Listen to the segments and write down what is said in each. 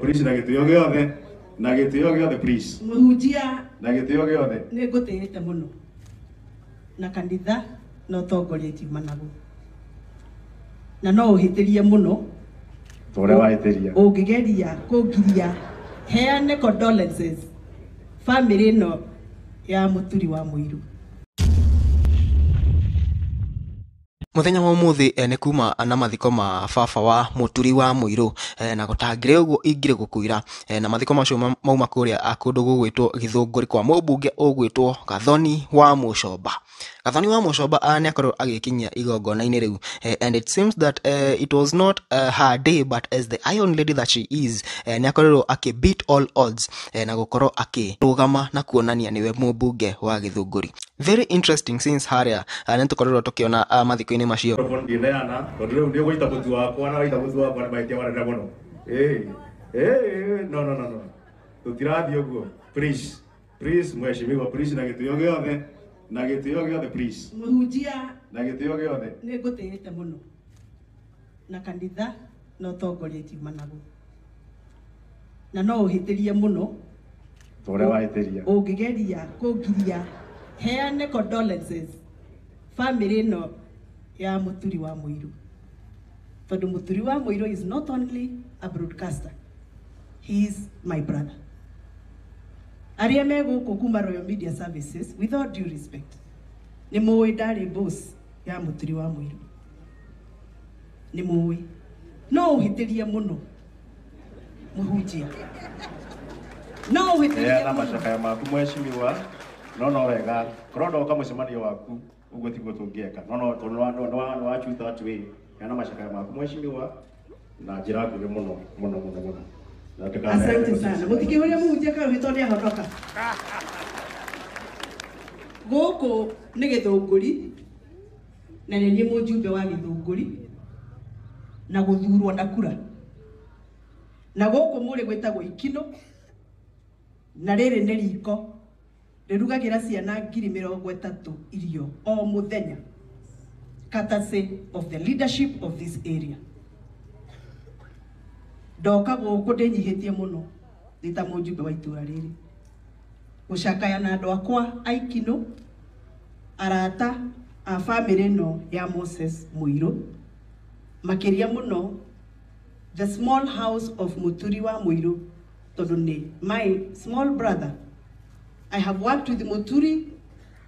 Please na gĩtĩo gĩothe, na gĩtĩo gĩothe please. Mũhunjia Na gĩtĩo gĩothe. Nĩ ngũtĩĩte mũno na kanitha na ũtongoria itiuma naguo, na no ũhĩtĩrie mũno Ta ũrĩa wahĩtĩria. Ũngĩgeria kũngiria heane condolences family ĩno ya Mũturi wa Mũirũ. Mũthenya wa ũmũthĩ nĩ kuma na mathiko ma baba wa Mũturi wa Mũirũ, na gũtangĩrĩ ũguo ingĩrĩ gũkũira, na mathiko macio mauma kũrĩa kũndũ gũgwĩtwo Gĩthũngũri kwa mũmbunge ũgwĩtwo Gathoni wa Mũcomba. Gathoni wa Mũcomba nĩ akorirwo agĩkinyia igongona-inĩ rĩu, and it seems that it was not her day, but as the iron lady that she is, nĩ akorirwo akĩ beat all odds, na gũkorwo akĩrũgama na kuonania nĩwe mũmbunge wa Gĩthũngũri. Very interesting, since harĩa nĩ tũkorirwo tũkĩona mathiko-inĩ macio. Microphone ndĩneana tondũ rĩu nĩ ũgũita mũtu wakwa, na waita mũtu wakwa nĩ mahĩtia manene mũno. Ĩĩ ĩĩ, no no no no, tũtirathiĩ ũguo. Please, please, mheshimiwa, please na gĩtĩo gĩothe, na gĩtĩo gĩothe please. Mũhunjia Na gĩtĩo gĩothe. Nĩ ngũtĩĩte mũno na kanitha na ũtongoria itiuma naguo, na no ũhĩtĩrie mũno Ta ũrĩa wahĩtĩria. Ũngĩgeria kũngiria heane condolences family ĩno ya Mũturi wa Mũirũ, tondũ Mũturi wa Mũirũ is not only a broadcaster, he is my brother. Arĩa me gũkũ kuma Royal Media Services, with all due respect, nĩ mũĩ ndarĩ boss ya Mũturi wa Mũirũ, nĩ mũĩ no ũhĩtĩrie mũno mũhunjia, no ũhĩtĩrie Heana mũno. Macakaya maku mheshimiwa, no no wega korwo ndoka mũcemanio waku ũguo tiguo tũngĩeka, no no tondũ nĩ wa choose that way. Heana macakaya maku mheshimiwa na njĩra nguhĩ mũno mũno mũno mũno. Na Asante sana. Mũtikĩhũria mũhunjia karũhĩ tondũ nĩ ahonoka. Gũkũ nĩ Gĩthũngũri na nĩ niĩ mũjumbe wa Gĩthũngũri na gũthurwo na kura, na gũkũ mũrĩ gwĩtagwo Ikino, na rĩrĩ nĩ riko rĩrugagĩra ciana 30,000 irio o mũthenya, courtesy of the leadership of this area. Ndoka gũkũ ndĩnyihĩtie mũno ndĩ ta mũjumbe wa itũra rĩrĩ gũcakaya na andũ akwa a Ikino, arata a bamĩrĩ ĩno ya Moses Mũirũ, makĩria mũno the small house of Mũturi wa Mũirũ, tondũ nĩ my small brother. I have worked with Mũturi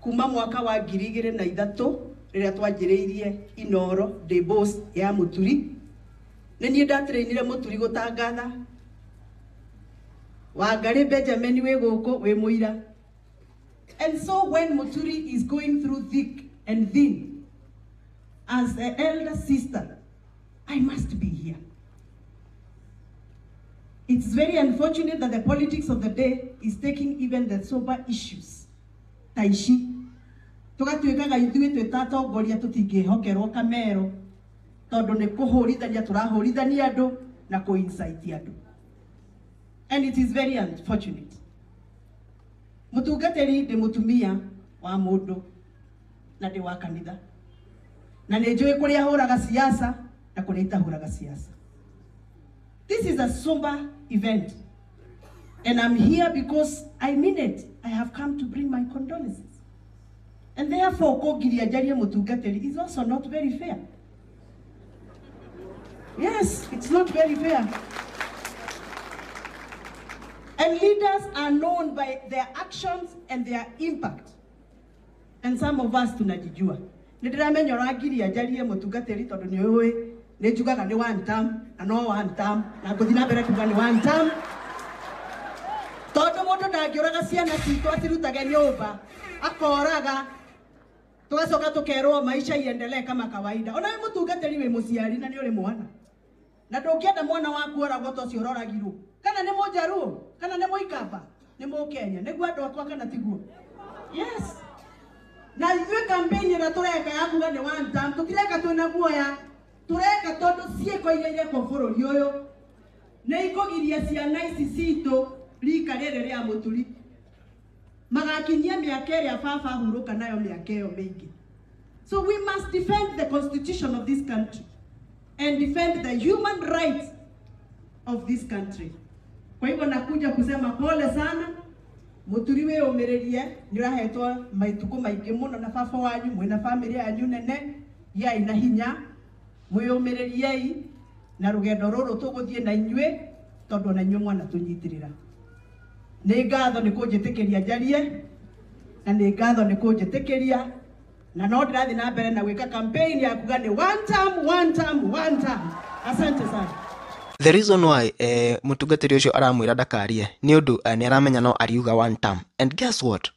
kuma mwaka wa 2003 rĩrĩa twanjĩrĩirie Inoro, ndĩ boss ya Mũturi. Nĩ niĩ ndatrainire Mũturi gũtangatha. Wangarĩ Benjamin wĩ gũkũ wĩ mũira. And so when Muturi is going through thick and thin, as the elder sister, I must be here. It's very unfortunate that the politics of the day is taking even the sober issues. Ta ici. Tũgatuĩkaga ithuĩ twĩ ta atongoria tũtingĩhokerwo kamero tondũ nĩ kũhũrithania tũrahũrithania andũ na kũ-incite andũ. And it is very unfortunate. Mũtungatĩri, ndĩ mũtumia wa mũndũ na ndĩ wa kanitha, na nĩ njũĩ kũrĩa hũraga siasa na kũrĩa itahũraga siasa. This is a somber event and I'm here because I mean it. I have come to bring my condolences, and therefore kũngiria njarie mũtungatĩri is also not very fair. Yes, it's not very fair. And leaders are known by their actions and their impact. And some of us tunajijua. Nĩ ndĩramenya ũrangiria njarie mũtungatĩri tondũ nĩ ũĩ nĩ njugaga nĩ one term, na no one term, na ngũthiĩ na mbere kuga nĩ one term. Tondũ mũndũ ndangĩũraga ciana citũ acirutage nyũmba, akoraga, tũgacoka tũkerwo maisha iendelee kama kawaida. Ona wĩ mũtungatĩri wĩ mũciari na nĩ ũrĩ mwana. Na ndũngĩenda mwana waku oragwo ta ũcio ũroragirwo. Kana nĩ mũnjaruo, kana nĩ mũikamba, nĩ mũkenya, nĩguo andũ akwa kana tiguo? Yes. Na ithuĩ campaign ĩrĩa tũreka ya kuga nĩ one term, tũtireka twĩna guoya, tũreka tondũ ciĩko iria irekwo bũrũri ũyũ nĩ ikũgiria ciana ici citũ rika rĩrĩ rĩa Mũturi magakinyia mĩaka ĩrĩa baba ahurũka nayo mĩaka ĩyo mĩingĩ. So we must defend the constitution of this country and defend the human rights of this country. Kwa hivyo nakuja kusema pole sana muturi we umiririe ni urahetwo maituko maingi muno na baba wanyu mwina family yanyu nene yai na hinya mwiyumiririe na rugendo ruru tuguthie na inyue tondu na inyue mwana tunyitirira. Ni ngatho ni kunjitikiria njarie na ni ngatho ni kunjitikiria na no ndirathi na mbere na gwika campaign ya kuga ni one term, one term, one term. Asante sana. The reason why mutungatiri ucio aramwira ndakarie ni undu ni aramenya no ariuga one term. And guess what?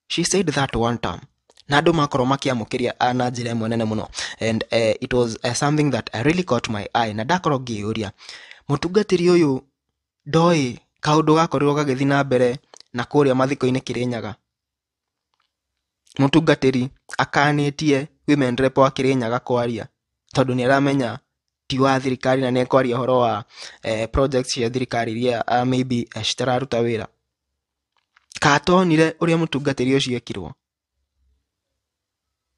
She said that one term. Na andu makorwo makiamukiria na njira ĩmwe nene muno. And it was something that really caught my eye. Na ndakorwo ngĩyũria mutungatiri uyu ndoĩ kaundu gakorirwo gagĩthiĩ na mbere na kũrĩa mathiko-inĩ Kirinyaga. Mutungatiri akanĩtie women rep wa Kirinyaga kwaria tondu nĩ aramenya ti wa thirikari na nĩ kwaria ũhoro wa projects cia thirikari iria maybe citararuta wĩra. Katonire ũrĩa mũtungatĩri ũcio ekirwo,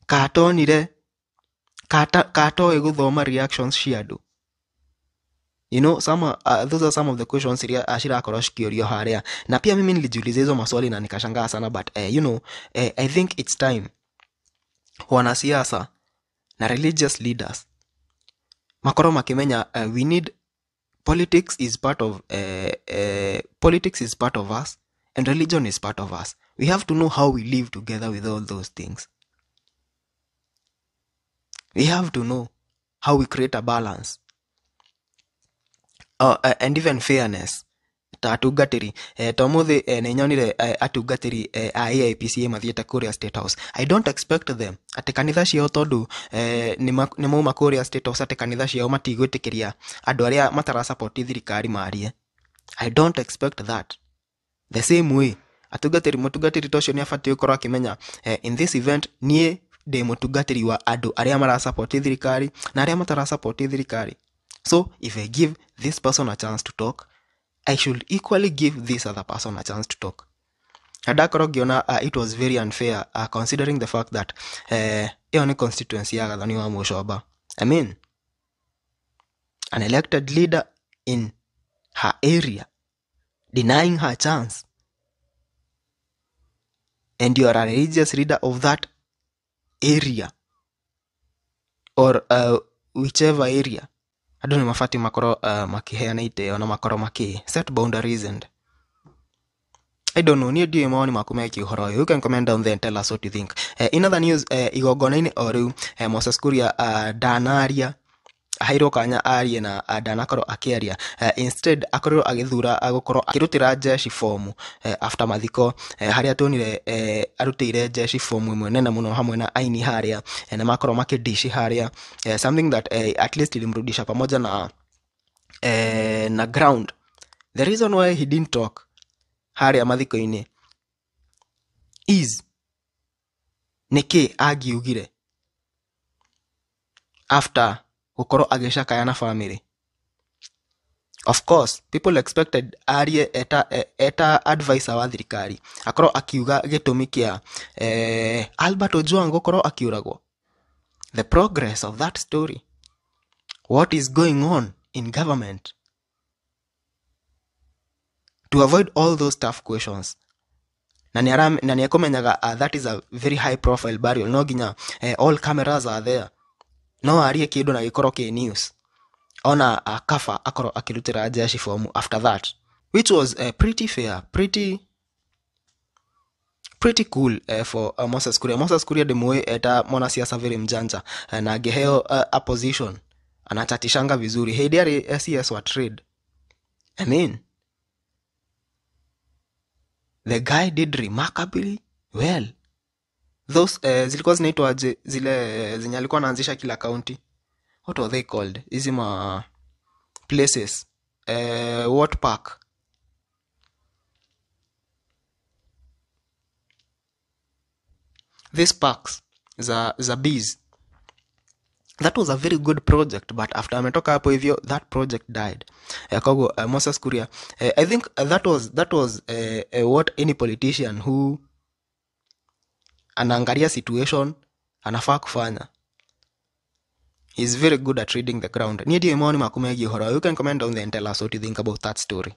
katonire katoĩ gũthoma reactions cia andũ. You know, some those are some of the questions iria cirakorwo cikĩũrio harĩa. Na pia mimi nilijiuliza hizo maswali na nikashangaa sana, but you know, I think it's time wanasiasa na religious leaders makorwo makimenya we need politics is part of politics is part of us and religion is part of us. We have to know how we live together with all those things. We have to know how we create a balance and even fairness. Ta atungatĩri ta ũmũthĩ nĩ nyonire atungatĩri a AIPCA mathiĩte kũrĩa State House. I don't expect them atĩ kanitha ciao tondũ nĩ mauma kũrĩa State House atĩ kanitha ciao matigwĩtĩkĩria andũ arĩa matarasupport thirikari marie. I don't expect that. The same way atungatĩri mũtungatĩri ta ũcio nĩ abatiĩ gũkorwo akĩmenya in this event niĩ ndĩ mũtungatĩri wa andũ arĩa marasupport thirikari na arĩa matarasupport thirikari. So if I give this person a chance to talk, I should equally give this other person a chance to talk. Na ndakorwo ngĩona it was very unfair considering the fact that ĩyo nĩ constituency ya Gathoni wa Mũcomba. I mean, an elected leader in her area denying her chance, and you are a religious leader of that area or whichever area. Andũ nĩ mabatiĩ makorwo makĩheana itĩo na makorwo makĩ set boundaries and I don't know, niĩ ndiũĩ mawoni maku megiĩ ũhoro ũyũ. You can comment down there and tell us what you think. In other news, igongona-inĩ o rĩu Moses Kuria ndanaria, aheirwo kanya arie na ndanakorwo akĩaria. Instead akorirwo agĩthura gũkorwo akĩrutĩra jeshi fomu after mathiko, harĩa tuonire arutĩire jeshi fomu ĩmwe nene mũno hamwe na aini harĩa, na makorwo makĩdishi harĩa, something that at least ilimrudisha pamoja na na ground. The reason why he didn't talk harĩa mathiko-inĩ is nĩkĩ angiugire after gũkorwo agĩcakaya na family. Of course people expected arie eta advisor wa thirikari akorwo akiuga gĩtũmi kĩa Albert Ojwang gũkorwo akiũragwo, the progress of that story, what is going on in government, to avoid all those tough questions. Na nĩ ekũmenyaga that is a very high profile burial, no nginya all cameras are there, no arie kĩndũ na gĩkorwo kĩ news. Ona kafa akorwo akĩrutĩra jeshi fomu after that, which was pretty fair, pretty cool for Moses Kuria. Moses Kuria ndĩmũĩ eta mwanasiasa very mjanja, na angĩheo a position anachatishanga vizuri. Hĩndĩ arĩ CS wa trade, I mean, the guy did remarkably well. Those zilikuwa zinaitwa zile zenye alikuwa anaanzisha kila county, what were they called? Hizi ma places, what park? These parks za bees. That was a very good project, but after ametoka hapo hivyo that project died. Koguo Moses Kuria, I think that was what any politician who anaangalia situation anafaa kufanya. He is very good at reading the ground. Niĩ ndiũĩ mawoni maku megiĩ ũhoro ũyũ. You can comment down there and tell us what you think about that story. .